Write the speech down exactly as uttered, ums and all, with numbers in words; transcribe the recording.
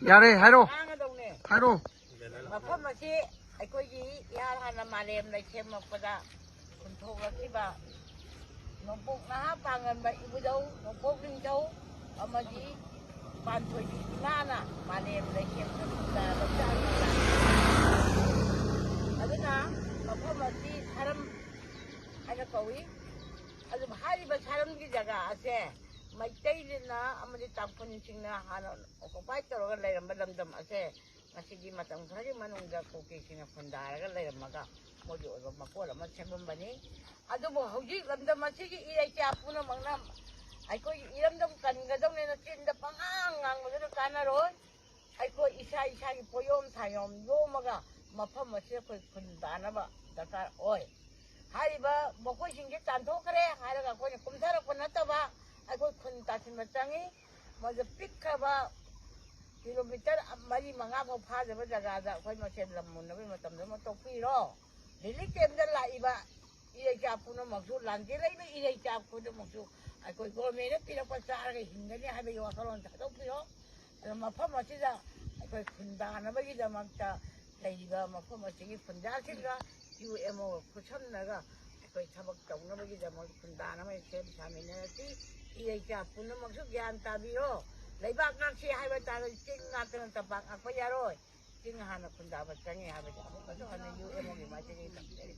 ꯌꯥꯔꯦ, ꯍꯥꯏꯔꯣ꯫ ꯉꯥꯡꯒꯗꯧꯅꯦ꯫ ꯍꯥꯏꯔꯣ꯫ ꯃꯐꯝ ꯑꯁꯤ ꯑꯩꯈꯣꯏꯒꯤ ꯏꯍꯥꯟ ꯍꯥꯟꯅ ꯃꯥꯂꯦꯝ ꯂꯩꯁꯦꯝꯃꯛꯄꯗ ꯄꯨꯟꯊꯣꯛꯂꯛꯈꯤꯕ ꯅꯣꯡꯄꯣꯛ ꯅꯍꯥ ꯄꯥꯡꯉꯟꯕ ꯏꯕꯨꯙꯧ ꯅꯣꯡꯄꯣꯛ ꯅꯤꯡꯊꯧ ꯑꯃꯗꯤ ꯄꯥꯟꯊꯣꯏꯕꯤ ꯏꯃꯥꯅ ꯃꯥꯂꯦꯝ ꯂꯩꯁꯦꯝꯕꯗ ꯂꯧꯗꯥ ꯂꯧꯗꯥ꯫ ꯑꯗꯨꯅ ꯃꯐꯝ ꯑꯁꯤ ꯁꯥꯔꯝ ꯍꯥꯏꯅ ꯀꯧꯏ꯫ ꯑꯗꯨ ꯍꯥꯏꯔꯤꯕ ꯁꯥꯔꯝꯒꯤ ꯖꯒꯥ ꯑꯁꯦ ꯃꯩꯇꯩꯁꯤꯡꯅ ꯑꯃꯗꯤ ꯇꯥꯡꯈꯨꯜꯁꯤꯡꯅ ꯍꯥꯟꯅ ꯑꯣꯀꯨꯄꯥꯏ ꯇꯧꯔꯒ ꯂꯩꯔꯝꯕ ꯂꯝꯗꯝ ꯑꯁꯦ ꯉꯁꯤꯗꯤ ꯃꯇꯝ ꯈꯔꯒꯤ ꯃꯅꯨꯡꯗ ꯀꯨꯀꯤꯁꯤꯡꯅ ꯈꯨꯟꯗꯥꯔꯒ ꯂꯩꯔꯝꯃꯒ ꯃꯣꯏꯒꯤ ꯑꯣꯏꯕ ꯃꯀꯣꯜ ꯑꯃ ꯁꯦꯝꯂꯝꯕꯅꯤ꯫ ꯑꯗꯨꯕꯨ ꯍꯧꯖꯤꯛ ꯂꯝꯗꯝ ꯑꯁꯤꯒꯤ ꯏꯔꯩꯆꯥ ꯄꯨꯝꯅꯃꯛꯅ ꯑꯩꯈꯣꯏꯒꯤ ꯏꯔꯝꯗꯝ ꯀꯟꯒꯗꯧꯅꯦꯅ ꯆꯤꯟꯗ ꯄꯉꯥꯡ ꯉꯥꯡꯕꯗꯨꯅ ꯀꯥꯟꯅꯔꯣꯏ꯫ ꯑꯩꯈꯣꯏ ꯏꯁꯥ ꯏꯁꯥꯒꯤ ꯄꯣꯌꯣꯝ ꯊꯥꯌꯣꯝ ꯌꯣꯝꯃꯒ ꯃꯐꯝ ꯑꯁꯤꯗ ꯑꯩꯈꯣꯏ ꯈꯨꯟꯗꯥꯅꯕ ꯗꯔꯀꯥꯔ ꯑꯣꯏ꯫ ꯍꯥꯏꯔꯤꯕ ꯃꯈꯣꯏꯁꯤꯡꯁꯦ ꯇꯥꯟꯊꯣꯛꯈ꯭ꯔꯦ ꯍꯥꯏꯔꯒ ꯑꯩꯈꯣꯏꯅ ꯀꯨꯝꯊꯔꯛꯄ ꯅꯠꯇꯕ ꯑꯩꯈꯣꯏ ꯈꯨꯟ ꯇꯥꯁꯤꯟꯕ ꯆꯪꯉꯤ꯫ ꯃꯗꯨ ꯄꯤꯛꯈ꯭ꯔꯕ ꯀꯤꯂꯣꯃꯤꯇꯔ ꯃꯔꯤ ꯃꯉꯥ ꯐꯥꯎ ꯐꯥꯗꯕ ꯖꯒꯥꯗ ꯑꯩꯈꯣꯏ ꯃꯁꯦꯟ ꯂꯝ ꯃꯨꯟꯅꯕꯒꯤ ꯃꯇꯝꯗ ꯑꯃ ꯇꯣꯛꯄꯤꯔꯣ꯫ ꯔꯤꯂꯤꯐ ꯀꯦꯝꯞꯇ ꯂꯥꯛꯏꯕ ꯏꯔꯩꯆꯥ ꯄꯨꯝꯅꯃꯛꯁꯨ, ꯂꯥꯟꯖꯦꯜꯂꯛꯏꯕ ꯏꯔꯩꯆꯥ ꯄꯨꯝꯅꯃꯛꯁꯨ ꯑꯩꯈꯣꯏ ꯒꯣꯔꯃꯦꯟꯅ ꯄꯤꯔꯛꯄ ꯆꯥꯔꯒ ꯍꯤꯡꯒꯅꯤ ꯍꯥꯏꯕꯒꯤ ꯋꯥꯈꯜꯂꯣꯟ ꯊꯥꯗꯣꯛꯄꯤꯔꯣ꯫ ꯑꯗꯣ ꯃꯐꯝ ꯑꯁꯤꯗ ꯑꯩꯈꯣꯏ ꯈꯨꯟꯗꯥꯅꯕꯒꯤꯗꯃꯛꯇ ꯂꯩꯔꯤꯕ ꯃꯐꯝ ꯑꯁꯤꯒꯤ ꯈꯨꯟꯖꯥꯁꯤꯡꯒ ꯌꯨ ꯑꯦꯝ ꯑꯣ ꯈꯨꯠꯁꯝꯅꯔꯒ ꯑꯩꯈꯣꯏ ꯊꯕꯛ ꯇꯧꯅꯕꯒꯤꯗꯃꯛ ꯈꯨꯟꯗꯥꯅꯕ ꯁꯦꯝ ꯁꯥꯃꯤꯟꯅꯔꯁꯤ꯫ ꯏꯔꯩꯆꯥ ꯄꯨꯝꯅꯃꯛꯁꯨ ꯒ꯭ꯌꯥꯟ ꯇꯥꯕꯤꯔꯣ꯫ ꯂꯩꯕꯥꯛ ꯉꯥꯛꯁꯤ ꯍꯥꯏꯕ ꯇꯥꯔꯒꯗꯤ ꯆꯤꯡ ꯉꯥꯛꯇꯅ ꯇꯝꯄꯥꯛ ꯉꯥꯛꯄ ꯌꯥꯔꯣꯏ꯫ ꯆꯤꯡ ꯍꯥꯟꯅ ꯈꯨꯟꯗꯥꯕ ꯆꯪꯉꯤ ꯍꯥꯏꯕꯁꯦ ꯑꯃꯨꯛꯀꯁꯨ ꯍꯟꯅ ꯌꯨ ꯑꯦꯝ ꯑꯣꯒꯤ ꯃꯥꯏꯀꯩꯗꯒꯤ ꯇꯝꯖꯔꯤ꯫